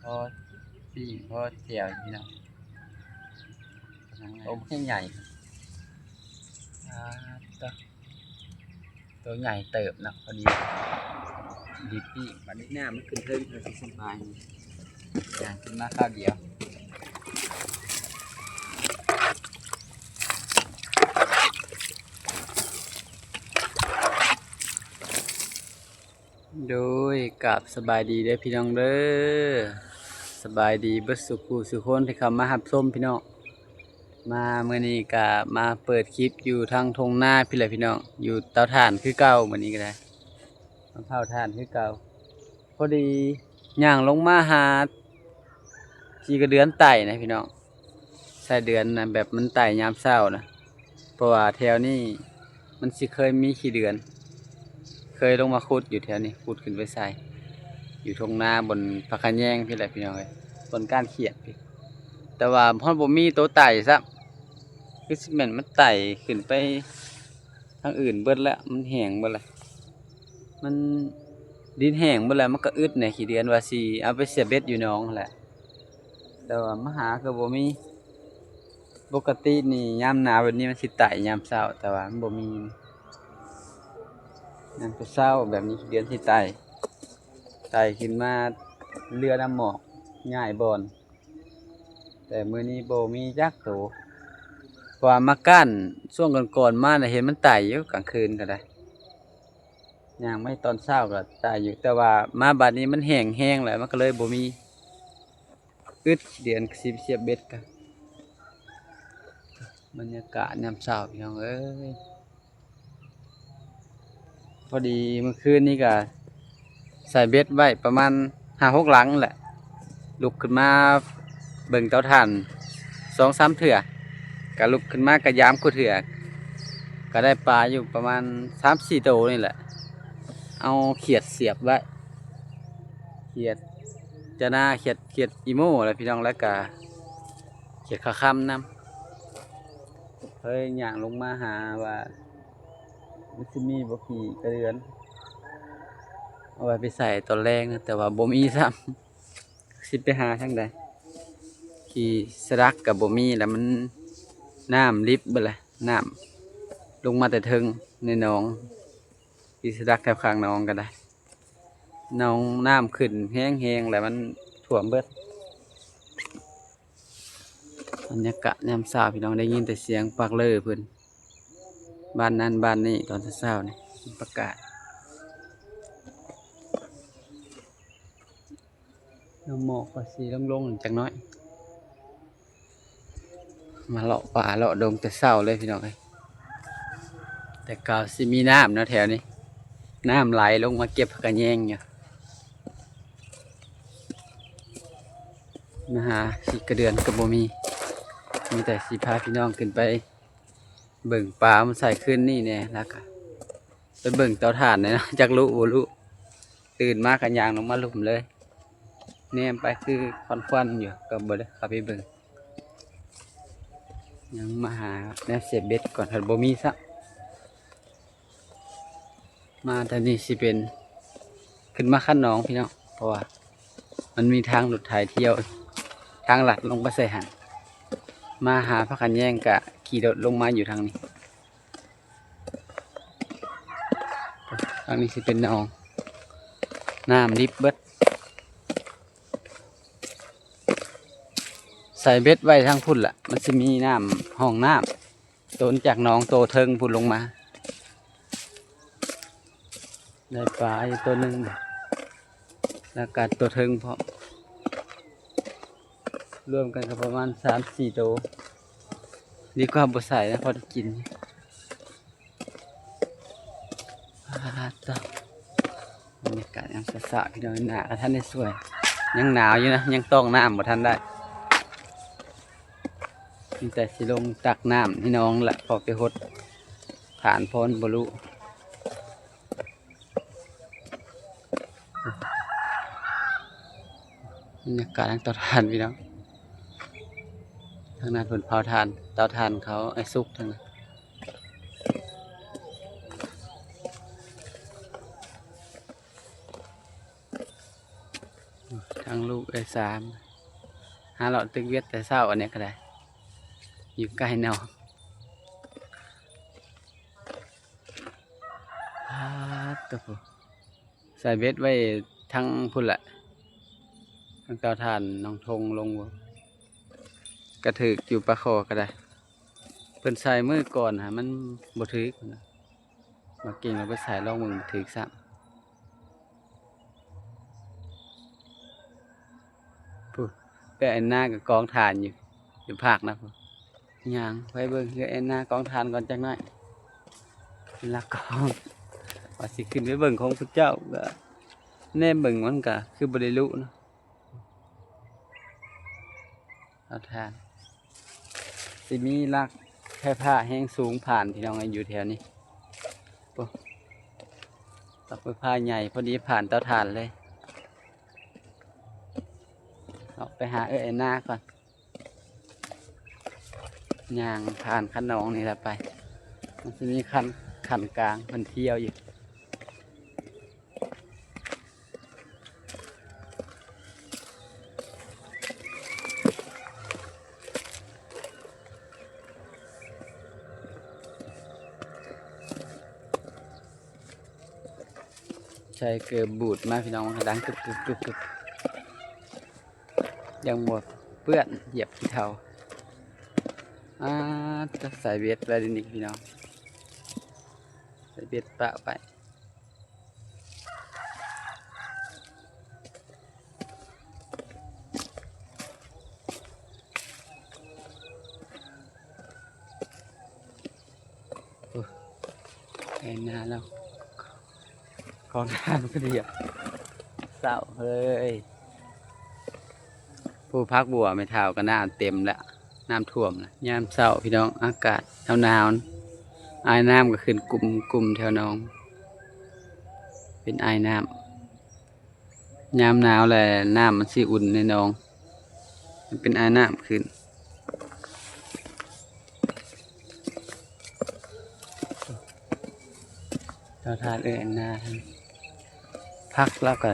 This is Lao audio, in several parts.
ພໍປີ້ງພໍແຈ່ວພີ່ນ້ອງ. ໂອ້ ບັກໃຫຍ່ ອ່າ ໂຕ ໂຕໃຫຍ່ເຕີບເນາະ ພໍດີ ດີປີ້ງ. ບັດນີ້ນ້ຳມັນຂຶ້ນເທິງ ເຮົາຊິສະບາຍ ຍ່າງຂຶ້ນມາຄາວດຽວ. ໂດຍ ກາບສະບາຍດີເດີພີ່ນ້ອງເດີ ສະບາຍດີເບິດສູ່ຜູ້ສູ່ຄົນທີ່ເຂົ້າມາຮັບຊົມພີ່ນ້ອງ. ມາມື້ນີ້ກະມາເປີດຄລິບຢູ່ທາງທົ່ງນາພີ້ແຫຼະພີ່ນ້ອງ ຢູ່ເຕົາຖ່ານຄືເກົ່າ. ມື້ນີ້ກະໄດ້ມາເຜົາຖ່ານຄືເກົ່າ. ພໍດີຍ່າງລົງມາຫາຂີ້ກະເດືອນໄຕ່ນະພີ່ນ້ອງ. ໄສ້ເດືອນນະ ແບບມັນໄຕ່ຍາມເຊົ້ານະ ເພາະວ່າແຖວນີ້ມັນຊິເຄີຍມີຂີ້ເດືອນ ເຄີຍລົງມາຂຸດຢູ່ແຖວນີ້ ຂຸດຂຶ້ນໄປໃສ່ຢູ່ທົ່ງນາ ບ່ອນຜັກຂະແຍງພີ້ແຫຼະພີ່ນ້ອງເອີຍ ບ່ອນກ້ານຂຽດພີ້. ແຕ່ວ່າຮອດບໍ່ມີໂຕໄຕ່ຊ້ຳ ຄືຊິແມ່ນມັນໄຕ່ຂຶ້ນໄປທາງອື່ນເບິດແລ້ວ ມັນແຫ້ງເບິດແລ້ວ ມັນ ດິນແຫ້ງເບິດແລ້ວ ມັນກະອຶດແດ່ຂີ້ເດືອນ ວ່າຊິເອົາໄປສຽບເບັດຢູ່ໜອງຫັ້ນແຫຼະ. ແຕ່ວ່າມາຫາກະບໍ່ມີ. ປົກກະຕິນີ້ຍາມໜາວແບບນີ້ມັນຊິໄຕ່ຍາມເຊົ້າ ແຕ່ວ່າມັນບໍ່ມີ. ຍາມເຊົ້າແບບນີ້ເດືອນຊິໄຕ່ ໄຕ່ຂຶ້ນມາເລືອນຳໝອກ ຍ້າຍບ່ອນ. ແຕ່ມື້ນີ້ບໍ່ມີຈັກໂຕ ເພາະວ່າມາກ້ານຊ່ວງກ່ອນໆມານະ ເຫັນມັນໄຕ່ຢູ່ກາງຄືນກະໄດ້. ຍ່າງມາຕອນເຊົ້າກະໄຕ່ຢູ່ ແຕ່ວ່າມາບາດນີ້ມັນແຫ້ງແຮງແລ້ວ ມັນກະເລີຍບໍ່ມີ. ອຶດເດືອນຊິສຽບເບັດກະ ບັນຍາກາດຍາມເຊົ້າພີ່ນ້ອງເອີຍ. ພໍດີມື້ຄືນນີ້ກະໃສ່ເບັດໄວ້ປະມານຫ້າຫົກຫຼັງແຫຼະ ລຸກຂຶ້ນມາເບິ່ງເຕົາຖ່ານສອງສາມເທື່ອ ກະລຸກຂຶ້ນມາກະຢາມຄູ່ເທື່ອ ກະໄດ້ປາຢູ່ປະມານສາມສີ່ໂຕນີ້ແຫຼະ. ເອົາຂຽດສຽບໄວ້ ຂຽດຈະນາ ຂຽດ ຂຽດອີໂມແຫຼະພີ່ນ້ອງ ແລ້ວກະຂຽດຂາຄຳນຳ. ເລີຍຍ່າງລົງມາຫາວ່າມັນຊິມີບໍ່ຂີ້ກະເດືອນ ເອົາໄວ້ໄປໃສ່ຕອນແລງນະ ແຕ່ວ່າບໍ່ມີຊ້ຳ. ຊິໄປຫາທາງໃດ ຂີ້ສະດັກກະບໍ່ມີແລ້ວ ມັນ ນ້ຳລິບເບິດແລ້ວ ນ້ຳລົງມາແຕ່ເທິງໃນໜອງ. ຂີ້ສະດັກແຖວຂ້າງໜອງກະໄດ້ ໜອງນ້ຳຂຶ້ນແຮງໆ ແລ້ວມັນຖ້ວມເບິດ. ບັນຍາກາດຍາມເຊົ້າພີ່ນ້ອງ ໄດ້ຍິນແຕ່ສຽງປາກເລີເພິ່ນ ບ້ານນັ້ນບ້ານນີ້ ຕອນເຊົ້າໆນີ້ປະກາດ. ນ້ຳໝອກກະຊິລົງໆຈັກໜ້ອຍ. ມາເລາະປ່າເລາະດົງແຕ່ເຊົ້າເລີຍພີ່ນ້ອງເອີຍ. ແຕ່ເກົ່າຊິມີນ້ຳເນາະແຖວນີ້ ນ້ຳໄຫຼລົງມາເກັບຜັກຂະແຍງຢູ່. ມາຫາຂີ້ກະເດືອນກະບໍ່ມີ ມີແຕ່ຊິພາພີ່ນ້ອງຂຶ້ນໄປເບິ່ງປາມາໃສ່ຄືນນີ້ແດ່ ແລ້ວກະໄປເບິ່ງເຕົາຖ່ານແດ່ເນາະ ຈັກລຸບໍ່ລຸ. ຕື່ນມາກະຍ່າງລົງມາລຸ່ມເລີຍ ແນມໄປຄືຄວັນໆຢູ່ ກະບໍ່ໄດ້ເຂົ້າໄປເບິ່ງ. ຍັງມາຫາແນວສຽບເບັດກ່ອນ ພັດບໍ່ມີຊ້ຳ. ມາທາງນີ້ຊິເປັນ ຂຶ້ນມາຄັນໜອງພີ່ນ້ອງ ເພາະວ່າມັນມີທາງລົດໄຖທ່ຽວ ທາງລັດລົງໄປໃສ່ຫັ້ນ. ມາຫາຜັກຂະແຍງກະຂີ່ລົດລົງມາຢູ່ທາງນີ້. ທາງນີ້ຊິເປັນໜອງ ນ້ຳລິບເບິດ. ໃສ່ເບັດໄວ້ທາງພຸ້ນລະ ມັນຊິມີນ້ຳ ຮ່ອງນ້ຳ ໂຕນຈາກໜອງໂຕເທິງພຸ້ນລົງມາ. ໄດ້ປາຢູ່ໂຕໜຶ່ງ ແລ້ວກະໂຕເທິງພ້ອມ ລວມກັນກະປະມານສາມສີ່ໂຕ. ດີກວ່າບໍ່ໃສ່ນະ ພໍໄດ້ກິນ. ອາ ຕາ ບັນຍາກາດຍາມເຊົ້າໆ ພີ່ນ້ອງ ໜ້າກະທັນໄດ້ສວຍ ຍັງໜາວຢູ່ນະ ຍັງຕ້ອງນ້ຳບໍ່ທັນໄດ້. ມີແຕ່ຊິລົງຕັກນ້ຳໃນໜອງລະ ເພາະໄປຫົດຖານພອນບໍ່ຮູ້. ບັນຍາກາດທາງເຕົາຖ່ານພີ່ນ້ອງ ທາງນັ້ນເພິ່ນເຜົາຖ່ານ ເຕົາຖ່ານເຂົາໃຫ້ສຸກທາງນັ້ນ. ທາງລູກເອື້ອຍສາມ ຫາເລາະຕຶກເວັດແຕ່ເຊົ້າ ອັນນີ້ກໍໄດ້ ຢູ່ໃກ້ໜອງ. ປາດໂທ້ ໃສ່ເບັດໄວ້ທາງພຸ້ນແຫຼະ ທາງເຕົາຖ່ານໜອງທົງລົງ ກະຖືກຢູ່ ປາຄໍ່ກໍໄດ້. ເພິ່ນໃສ່ມື້ກ່ອນຫາ ມັນບໍ່ຖືກ ມາເກັ່ງແລ້ວໄປໃສ່ລອງເບິ່ງ ບໍ່ຖືກຊ້ຳ. ພຸ້ນ ແປແອນນາກໍກອງຖ່ານຢູ່ ຢູ່ພາກນະພຸ້ນ. ຍ່າງໄປເບິ່ງເຮືອນແອນນາກອງຖ່ານກ່ອນຈັກໜ້ອຍ ລັກກອງ. ວ່າຊິຂຶ້ນໄປເບິ່ງຂອງພວກເຈົ້າ ກໍແນມເບິ່ງ ມັນກໍຄືບໍ່ໄດ້ລຸເນາະ. ເຕົາຖ່ານ ຊິມີຫຼັກໄຟຟ້າແຮງສູງຜ່ານ ພີ່ນ້ອງເອີຍ ຢູ່ແຖວນີ້. ໂອ້ ຫຼັກໄຟຟ້າໃຫຍ່ ພໍດີຜ່ານເຕົາຖ່ານເລີຍ. ອອກໄປຫາເອື້ອຍແອນນາກ່ອນ. ຍ່າງຜ່ານຄັນໜອງນີ້ລະໄປ ມັນຊິມີຄັນ ຄັນກາງເພິ່ນທ່ຽວຢູ່. ໃສ່ເກີບບູດມາ ພີ່ນ້ອງ ມັນກໍດັງກຶບໆໆ ຍັງບໍ່ເປື້ອນ ຢຽບຂີ້ເຖົ້າ. ອາ ຈະໃສ່ເບັດໄວ້ນີ້ ພີ່ນ້ອງ ໃສ່ເບັດປະໄວ້. ໂອ້ ແອນນາລາວ ຂອງທ່ານຄືດຽວ ເສົ້າເຮີ້ຍ. ພູຜັກບົວແມ່ເຖົ້າກໍນ້ຳເຕັມແລ້ວ ນ້ຳຖ້ວມແລ້ວ. ຍາມເຊົ້າພີ່ນ້ອງ ອາກາດໜາວໆ ອາຍນ້ຳກໍຂຶ້ນກຸ່ມໆແຖວໜອງ ເປັນອາຍນ້ຳ. ຍາມໜາວແລ້ວນ້ຳມັນຊິອຸ່ນໃນໜອງ ມັນເປັນອາຍນ້ຳຂຶ້ນ. ເຕົາຖ່ານເອື້ອຍແອນນາ ຜັກລາວກໍ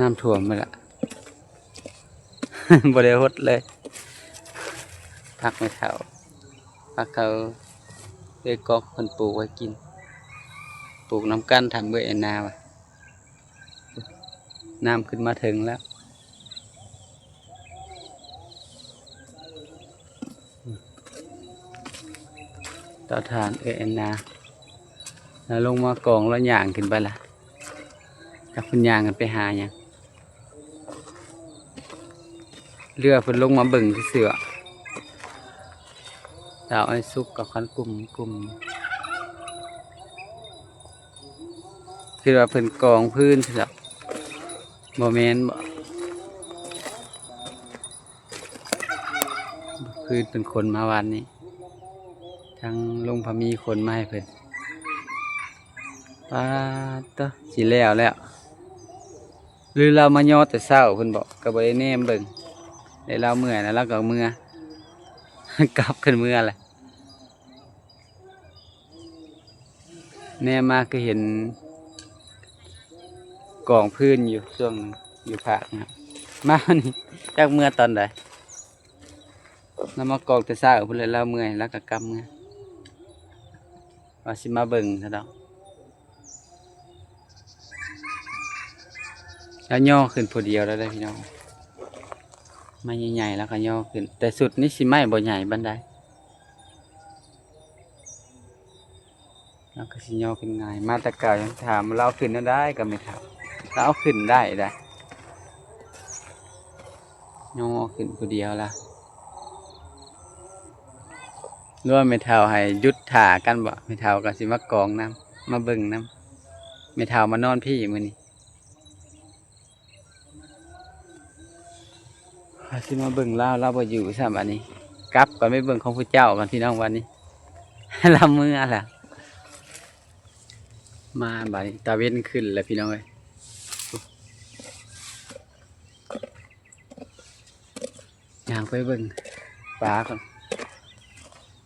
ນ້ຳຖ້ວມໝົດລະ ບໍ່ໄດ້ຫົດເລີຍ. ຜັກແມ່ເຖົ້າ ຜັກເຂົາເອື້ອຍກອກເພິ່ນປູກໄວ້ກິນ ປູກນຳກັນ ຖາມເອື້ອຍແອນນາວ່າ ນ້ຳຂຶ້ນມາເທິງແລ້ວ. ເຕົາຖ່ານເອື້ອຍແອນນາ ແລ້ວລົງມາກອງ ແລ້ວຍ່າງຂຶ້ນໄປລະ ຈັກເພິ່ນຍ່າງກັນໄປຫາຫຍັງ ເຫຼືອເພິ່ນລົງມາເບິ່ງຊື່ໆ ເອົາໃຫ້ສຸກກັບຄັນກຸ່ມໆ. ຄິດວ່າເພິ່ນກອງພື້ນຊັ້ນດອກ ບໍ່ແມ່ນບໍ? ຄືເພິ່ນຂົນມາວານນີ້ ທາງລຸງພາມີຂົນມາໃຫ້ເພິ່ນ. ປາດໂທ້ ຊິແລ້ວແລ້ວ ຫຼືລາວມາຍໍແຕ່ເຊົ້າພຸ້ນບໍ? ກໍບໍ່ໄດ້ແນມເບິ່ງ ແລ້ວລາວເມື່ອຍແລ້ວ ລາວກໍເມືອ ກັບຂຶ້ນເມືອແຫຼະ. ແນມມາຄືເຫັນກອງພື້ນຢູ່ຊ່ວງໜຶ່ງ ຢູ່ພາກນະ ມານີ້ຈັກເມືອຕອນໃດ ລາວມາກອງແຕ່ເຊົ້າພຸ້ນແຫຼະ ລາວເມື່ອຍ ລາວກໍກັບເມືອ ວ່າຊິມາເບິ່ງຊະດອກ. ລາວຍໍຂຶ້ນຜູ້ດຽວແລ້ວເດ້ພີ່ນ້ອງ ໄມ້ໃຫຍ່ໆ ລາວກໍຍໍຂຶ້ນ ແຕ່ຊຸດນີ້ຊິໄມ້ບໍ່ໃຫຍ່ປານໃດ. ລາວກໍຊິຍໍຂຶ້ນງ່າຍ ມາແຕ່ເກົ່າຍັງຖາມວ່າລາວເອົາຂຶ້ນແນວໃດ ກໍແມ່ເຖົ້າລາວເອົາຂຶ້ນໄດ້ໃດ໋ ຍໍຂຶ້ນຜູ້ດຽວລະ. ຫຼືວ່າແມ່ເຖົ້າໃຫ້ຢຸດຖ້າກັນບໍ? ແມ່ເຖົ້າກໍຊິມາກອງນຳ ມາເບິ່ງນຳ ແມ່ເຖົ້າມານອນພີ້ມື້ນີ້. ຂ້ອຍຊິມາເບິ່ງລາວ ລາວບໍ່ຢູ່ຊ້ຳບາດນີ້ ກັບກ່ອນ ໄປເບິ່ງຂອງຜູ້ເຈົ້າກ່ອນພີ່ນ້ອງ ບາດນີ້ລາວເມືອແລ້ວ. ມາບາດນີ້ຕາເວັນຂຶ້ນແລ້ວພີ່ນ້ອງເອີຍ ຍ່າງໄປເບິ່ງປາກ່ອນ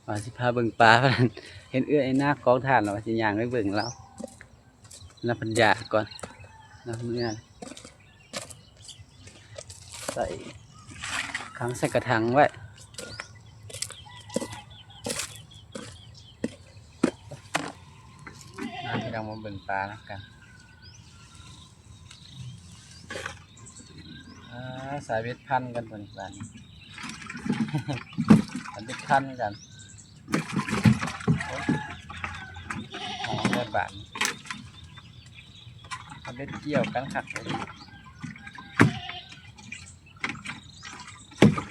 ວ່າຊິພາເບິ່ງປາ ເຫັນເອື້ອຍນາກອງຖ່ານ ວ່າຊິຍ່າງໄປເບິ່ງລາວ. ລາວພັນຢາກ່ອນ ລາວເມືອ. ໃສ່ ຂັງໃສ່ກະຖັງໄວ້. ມາ ພີ່ນ້ອງ ມາເບິ່ງປານຳກັນ. ອ່າ ສາຍເບັດພັນກັນ ຕົວນີ້ ບາດນີ້ ສາຍເບັດພັນກັນ. ໂອ້ຍ ເອົາແລ້ວບາດນີ້ ເອົາເບັດກ່ຽວກັນຄັກເລີຍ.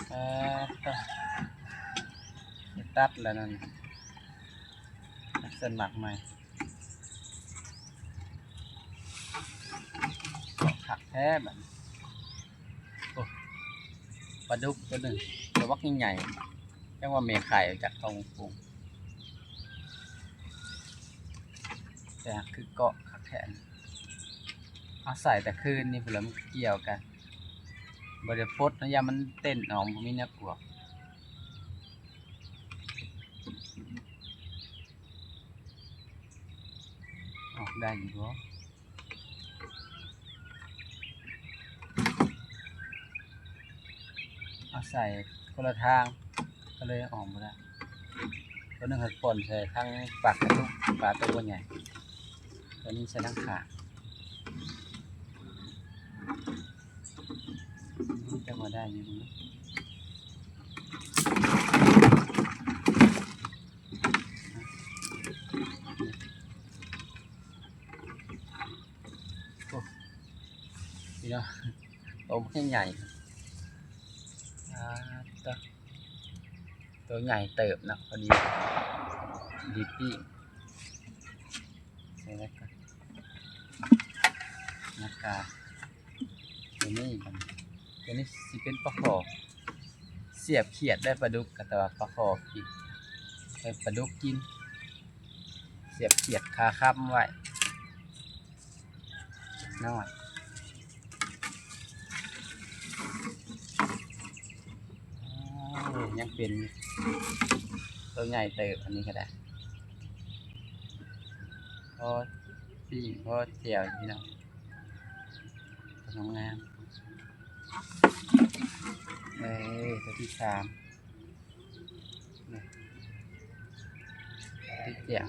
ເອີ ຕັດແລ້ວນັ້ນ ຕັດເສັ້ນໝາກໃໝ່. ຄັກແທ້ບາດນີ້. ໂອ້ ປາດຸກຕົວໜຶ່ງ ຕົວບັກໃຫຍ່ໆ ຈັ່ງວ່າແມ່ໄຂ່ອອກຈາກທ້ອງປູ. ແຕ່ຄືເກາະຄັກແທ້. ເອົາໃສ່ແຕ່ຄືນນີ້ພຸ້ນລະ ມັນກ່ຽວກັນ ບໍ່ໄດ້ປົດນະ ຢ້ານມັນເຕັ້ນອອກ ບໍ່ມີແນວກວກ. ອອກໄດ້ຢູ່ບໍ່? ເອົາໃສ່ຄົນລະທາງ ກໍເລີຍອອກບໍ່ໄດ້. ຕົວໜຶ່ງໃຫ້ປ່ອນໃສ່ທາງປາກກະທຸກ ປາຕົວບໍ່ໃຫຍ່ ຕົວນີ້ໃສ່ທາງຂ້າງ. ຈັກວ່າໄດ້ຢູ່. ໂອ້ ພີ່ນ້ອງ ໂຕບັກໃຫຍ່. ອ່າ ໂຕ ໂຕໃຫຍ່ເຕີບເນາະ ພໍດີ ພໍດີປີ້ງ. ໃສ່ໄວ້ກ່ອນ ແລ້ວກະ ຕົວນີ້ ຕົວນີ້ຊິເປັນປາຄໍ່ ສຽບຂຽດໄດ້ປາດຸກ ກະແຕ່ວ່າປາຄໍ່ກິນ ໃຫ້ປາດຸກກິນ. ສຽບຂຽດຄາຄຳໄວ້ໜ້ອຍ. ໂອ້ ຍັງເປັນຢູ່ ໂຕໃຫຍ່ເຕີບ ອັນນີ້ກະໄດ້ ພໍປີ້ງພໍແຈ່ວຢູ່ເນາະ. ງາມໆ ເອີ ຕົວທີສາມ ນີ້ ຕິດແຈ່ວ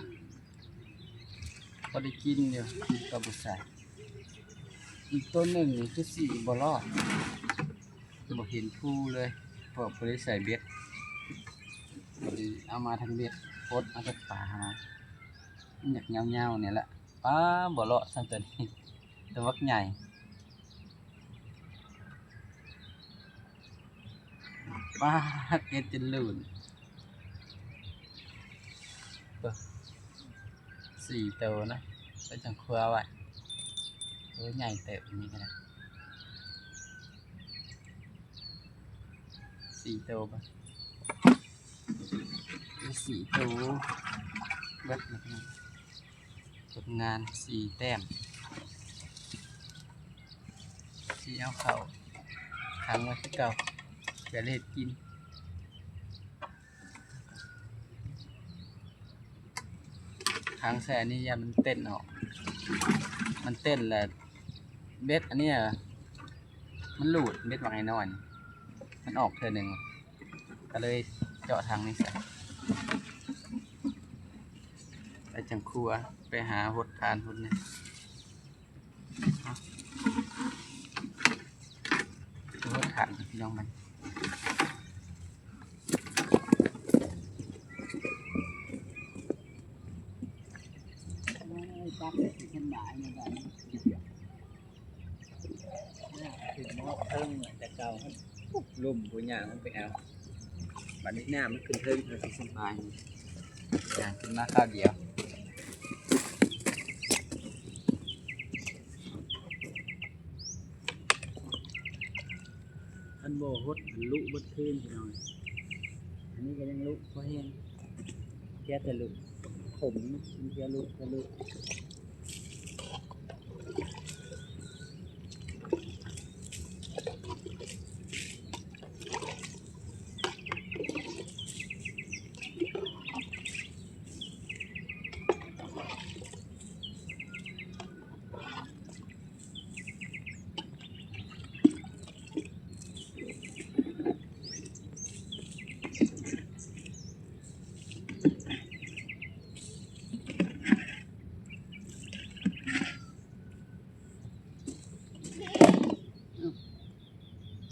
ພໍໄດ້ກິນຢູ່ ກິນກັບບໍ່ໃສ່. ອີກຕົວໜຶ່ງນີ້ຄືຊິບໍ່ລອດ ບໍ່ເຫັນພູເລີຍ ເພາະບໍ່ໄດ້ໃສ່ເບັດ ກໍເລີຍເອົາມາທັງເບັດ ປົດເອົາແຕ່ປາມາ. ມັນຢາກຍາວໆ ນີ້ແຫຼະ. ປາ ບໍ່ເລາະຊ້ຳຕົວນີ້ ຕົວບັກໃຫຍ່. ປາ ເກັດຈົນຫຼຸ້ນ ເບິ່ງ ສີ່ໂຕນະ ໄປຈັ່ງຄົວໄວ້. ໂອ້ ໃຫຍ່ເຕີບ ອັນນີ້ກະໄດ້ ສີ່ໂຕບໍ່ ສີ່ໂຕ ເບິດແລ້ວພີ່ນ້ອງ. ຜົນງານສີ່ແຕ້ມ ຊິເອົາເຂົ້າຂັງໄວ້ຄືເກົ່າ ແຕ່ເຮັດກິນ. ຂັງໃສ່ອັນນີ້ຢ້ານມັນເຕັ້ນອອກ ມັນເຕັ້ນແລ້ວ ເບັດອັນນີ້ມັນຫຼູດ ເບັດບັກນ້ອຍໆ ມັນອອກເທື່ອໜຶ່ງ ກະເລີຍເຈາະຖັງນີ້ໃສ່ ໄປຈັ່ງຄົວ ໄປຫາຫົດຖ່ານຫົດຫຍັງ ຫົດຖ່ານພີ່ນ້ອງມັນ. ໂອ້ຍ ຕັດໄດ້ສະບາຍເນາະບາດນີ້. ຂຶ້ນມາເທິງແຕ່ເກົ່າ ມັນ ລົມບໍ່ຍາກ ມັນໄປເອົາ ບາດນີ້ນ້ຳມັນຂຶ້ນເທິງ ເຮົາຊິສະບາຍ ຍ່າງຂຶ້ນມາຄາວດຽວ. ຄັນບໍ່ຫົດ ລຸເບິດຄືນພີ່ນ້ອງ. ອັນນີ້ກະຍັງລຸພໍແຮງ ເພຍແຕ່ລຸ ຂົມ ເພຍລຸ ເພຍລຸ. ໂ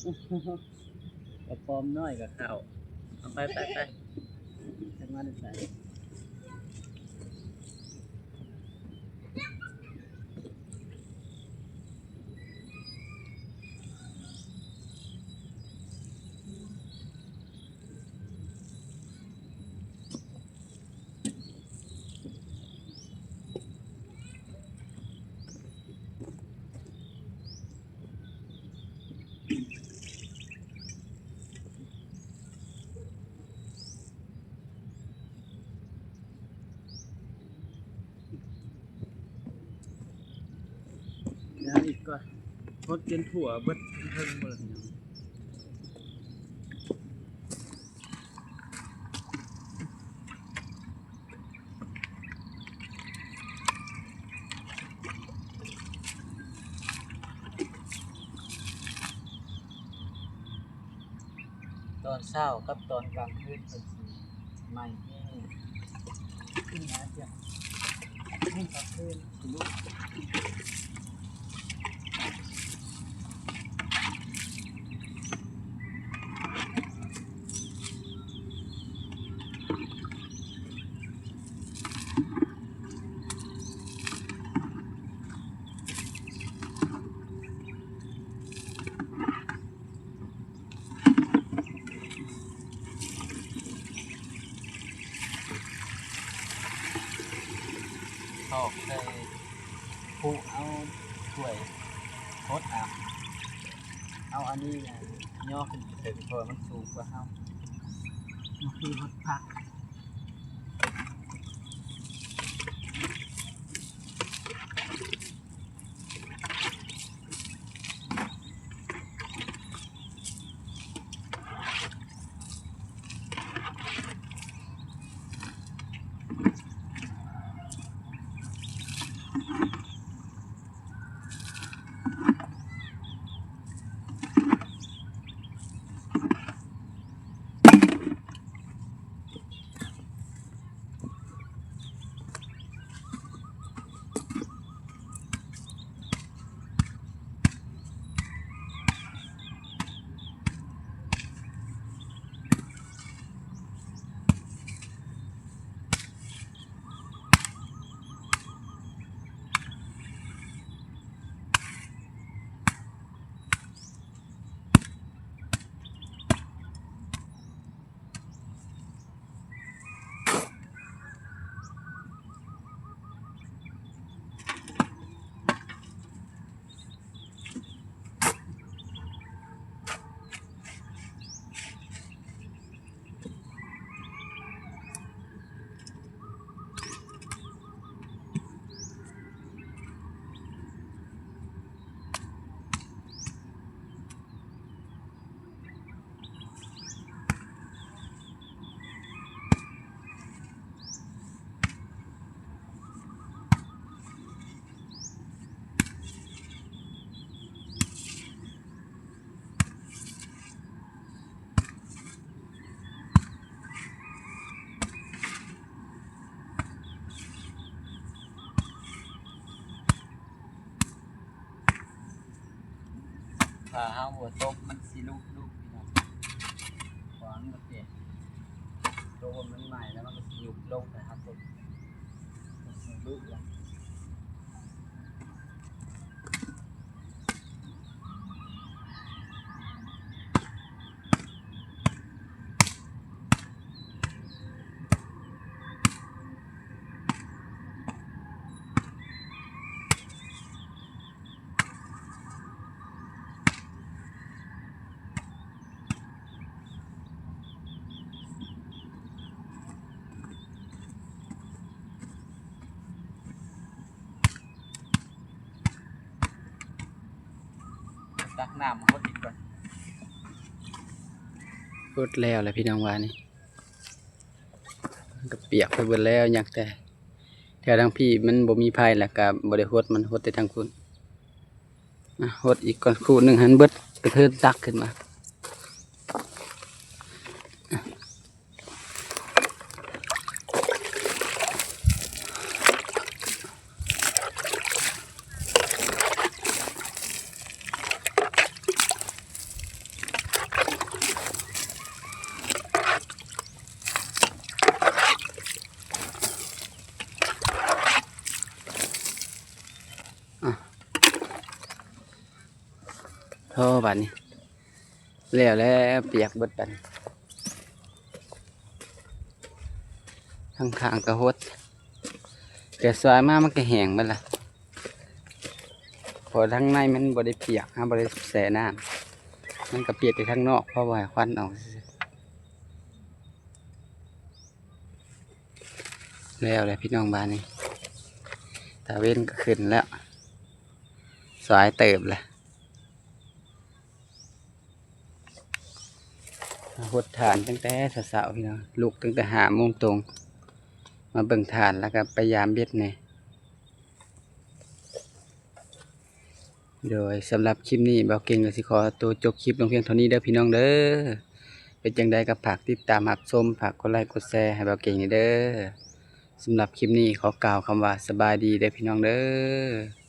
ກະປອມນ້ອຍກະເຂົ້າ. ເອົາ ໄປ ໄປ ໄປ ຈັກມາໄດ້ໃສ. ດຽວອີກກ່ອນ ຫົດຈົນທົ່ວເບິດເທິງໝົດ. ຕອນເຊົ້າກັບຕອນກາງຄືນເພິ່ນຊິໄໝ້ແຮງ ຂຶ້ນມາຈາກກາງຄືນຊິລຸກ. ຖອກໃສ່ຜູ້ເອົາຖ້ວຍຫົດເອົາ. ເອົາອັນນີ້ຍໍຂຶ້ນໄປເຖິງ ເພາະວ່າມັນສູງກວ່າເຮົາ. ມາຄືຫົດຜັກ. ຖ້າເຮົາບໍ່ຕົບ ມັນຊິຫຼຸບ ຫຼຸບ ພີ່ນ້ອງ. ເພາະວ່າມັນບໍ່ແຕກ ຕົບມັນໃໝ່ແລ້ວ ມັນກໍຊິຍຸບລົງ. ແຕ່ຖ້າຕົບ ມັນຊິຫຼຸບລະ. ຕັກນ້ຳມາຫົດອີກກ່ອນ. ຫົດແລ້ວແຫຼະພີ່ນ້ອງ ວ່ານີ້ ມັນກໍປຽກໄປເບິດແລ້ວ. ຍັງແຕ່ແຖວທາງພີ້ມັນບໍ່ມີໃຜ ແລ້ວກໍບໍ່ໄດ້ຫົດ ມັນຫົດແຕ່ທາງພຸ້ນ. ອ່ະ ຫົດອີກກ່ອນຄູ່ໜຶ່ງໃຫ້ມັນເບິດ ກະເທີນຕັກຂຶ້ນມາ. ຫ ໂອ້ ບາດນີ້ແລ້ວແລ້ວ ປຽກເບິດບາດນີ້ ທາງຂ້າງກໍຫົດ ແຕ່ສວາຍມາມັນກໍແຫ້ງເບິດລະ ເພາະທາງໃນມັນບໍ່ໄດ້ປຽກ ເຮົາບໍ່ໄດ້ແຊ່ນ້ຳ ມັນກໍປຽກແຕ່ທາງນອກ ເພາະບໍ່ໃຫ້ຄວັນອອກຊື່ໆ. ແລ້ວແຫຼະພີ່ນ້ອງ ບາດນີ້ຕາເວັນກໍຂຶ້ນແລ້ວ ສາຍເຕີບແຫຼະ ຫົດຖ່ານຕັ້ງແຕ່ເຊົ້າໆ ພີ່ນ້ອງ ລຸກຕັ້ງແຕ່ຫ້າໂມງຕົງ ມາເບິ່ງຖ່ານ ແລ້ວກໍໄປຢາມເບັດແດ່. ໂດຍ ສຳລັບຄລິບນີ້ ບ່າວເກັ່ງກໍຊິຂໍຕົວຈົບຄລິບລົງພຽງເທົ່ານີ້ເດີພີ່ນ້ອງເດີ. ເປັນຈັ່ງໃດກໍຝາກຕິດຕາມຮັບຊົມ ຝາກກົດໄລກົດແຊໃຫ້ບ່າວເກັ່ງແດ່ເດີ. ສຳລັບຄລິບນີ້ຂໍກ່າວຄຳວ່າສະບາຍດີເດີພີ່ນ້ອງເດີ.